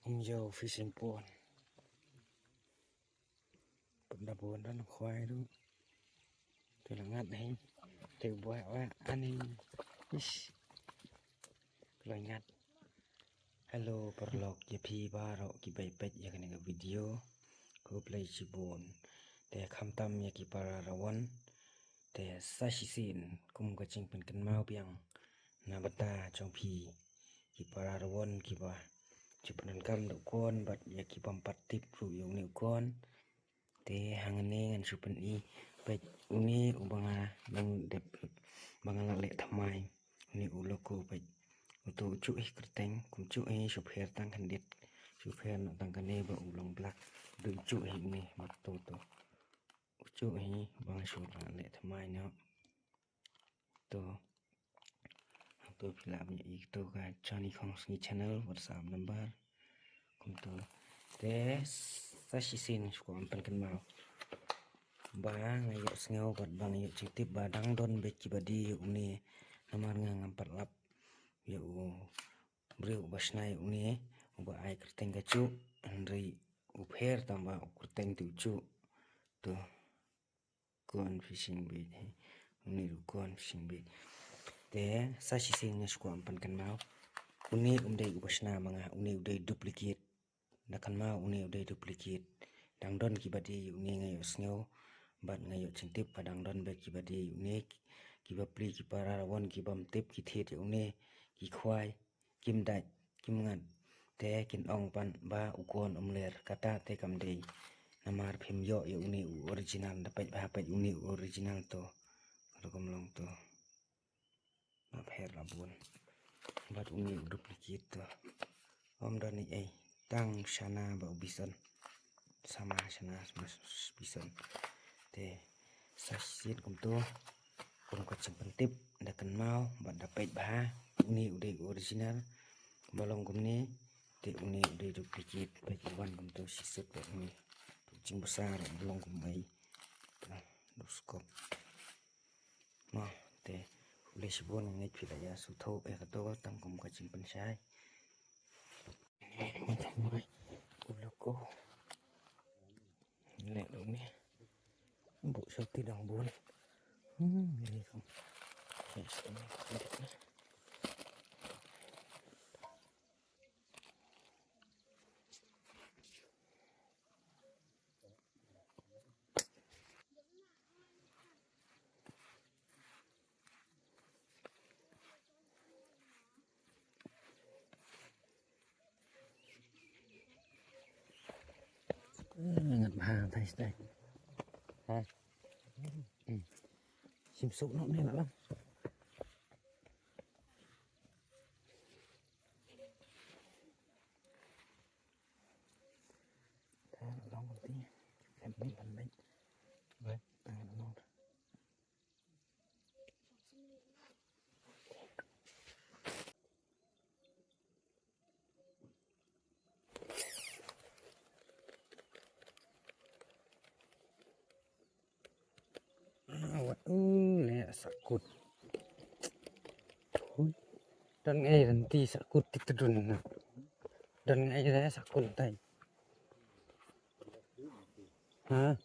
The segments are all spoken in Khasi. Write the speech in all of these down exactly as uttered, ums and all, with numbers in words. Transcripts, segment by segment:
Ym yo fishing pond. Pynda bun don khwai tu. Tu la ngat hi. Tu buai wa ani. Ish. Kloi ngat. Hello paralok, ïa phi baroh kiba ïa peit ïa kane ka video. Khublei shibun. Te khamtam ïa ki para rawon. Te sa shisien kum ka jingpynkynmaw biang na bynta jong phi ki para rawon kiba ju pyndonkam da u kon bad ïa ki bym pat tip ruh ïa une u kon. Te hangne ngan shu pyni peit une uba nga nang dep ba nga la leh thymmai. Une u loco peit. Uto u juh hi kyrteng, kum juh hi shu pher tang khyndiat. Shu pher noh tang kane ba u long black. Uto u juh hi une bad uto uto. U juh hi ba nga shu la leh thymmai noh. To. To phi lah ban ïohi to ka Johnny Khongsngi channel WhatsApp number. Kumto. Te sa shisien shu kwah pynkynmaw ba nga ïohsngew bad ba nga ïoh jingtip ba dang don beit kiba die ïa une. Namar nga ngam pat lap ïa u briew uba shna ïa une, uba ai kyrteng ka juh, hynrei u pher tang ba u kyrteng te u juh. To. Kon fishing bait hi. Une ruh kon fishing bait. Te sa shisien nga shu kwah pynkynmaw. Une um dei uba shna ma nga, une u dei duplicate. Da kynmaw une u dei duplicate. Dang don kiba die ïa une nga ïohsngew. Bad nga ïoh jingtip ba dang don beit kiba die ïa une. Kiba plie ki para rawon ki bym tip ki thied ïa une. Ki khwai. Kim dait, kim ngat. Te kin ong pat ba u kon um ler, kata te kam dei. Namar phim ïoh ïa une u original, da peit bha peit une u original to. Ka rukom long to. Ba pher la bun. Bad une u duplicate to. Ym don ei ei. Tang shana bad u bison. Sama shana sama bison. Te sa shisien kumto. Kum ka jingpyntip da kynmaw bad da peit bha. Une u dei u original. Ba long kumne. Te une u dei duplicate. Peit u wan kumto shisut bad une. Jingbasa ruh ba long kum ei. Duskup. Mo, te khublei shibun, ngeit phi la ïa sngewthuh ïa kato tang kum ka jingpynshai. Mo, u loco. Leh ruh ne. Buh shuti dang bun. Hmm, ni kum. Ngat bha tai stai. Ha. Hmm. Sim suk nok ni lah. Long ti. Em ni ban ban. Bai. Tang long. Awat u le sakut. Hui. Don ngai ranti sakut ti tudun na. Don ngai le sakut tai. Ha.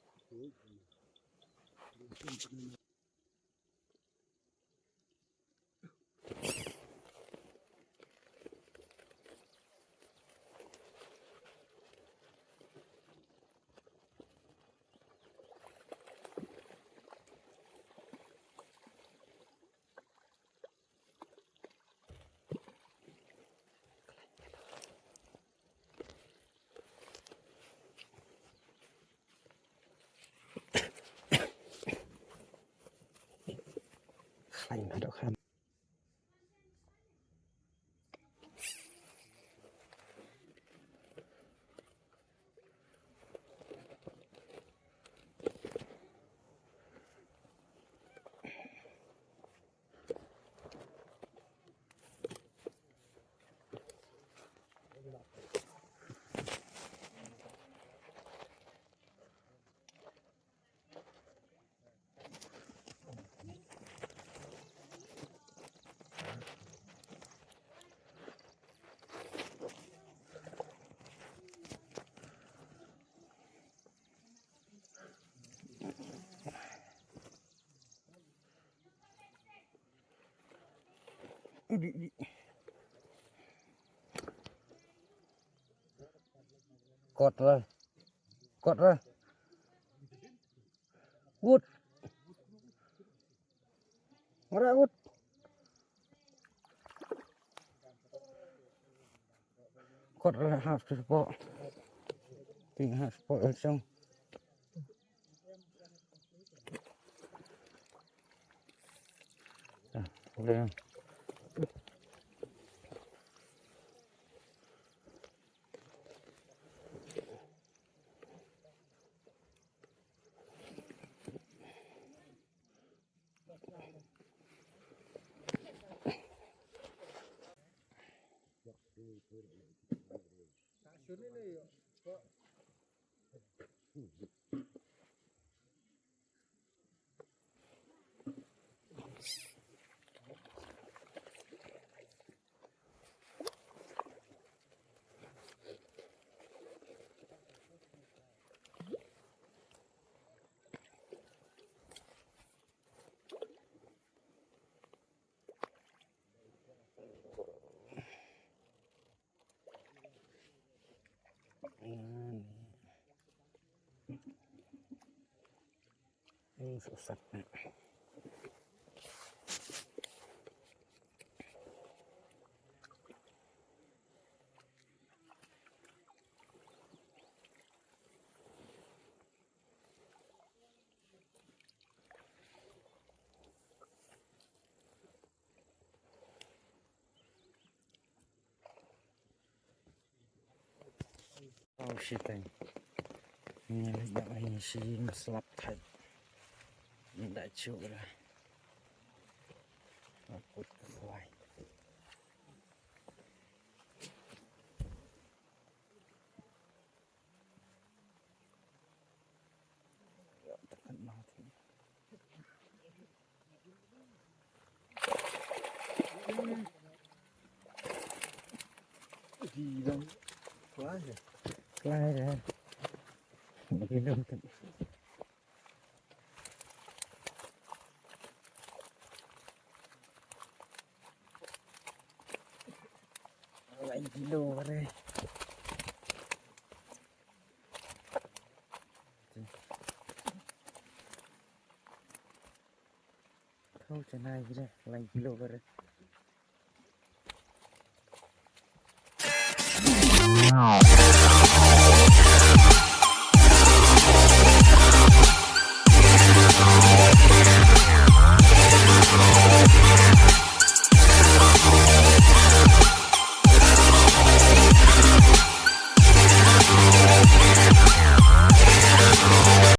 Khlaiñ haduh khan. Kot ra. Kot ra. Wut. Ngara wut. Kot ra half to support. Ting half support elsong. Ah, boleh. Ini susah. Oh shit, eh. Ini dah ini si slap tight. Ini dah cuk dah. Aku kuai. Klai dah. Lain kilo re. Kau cenai gila, lain kilo re.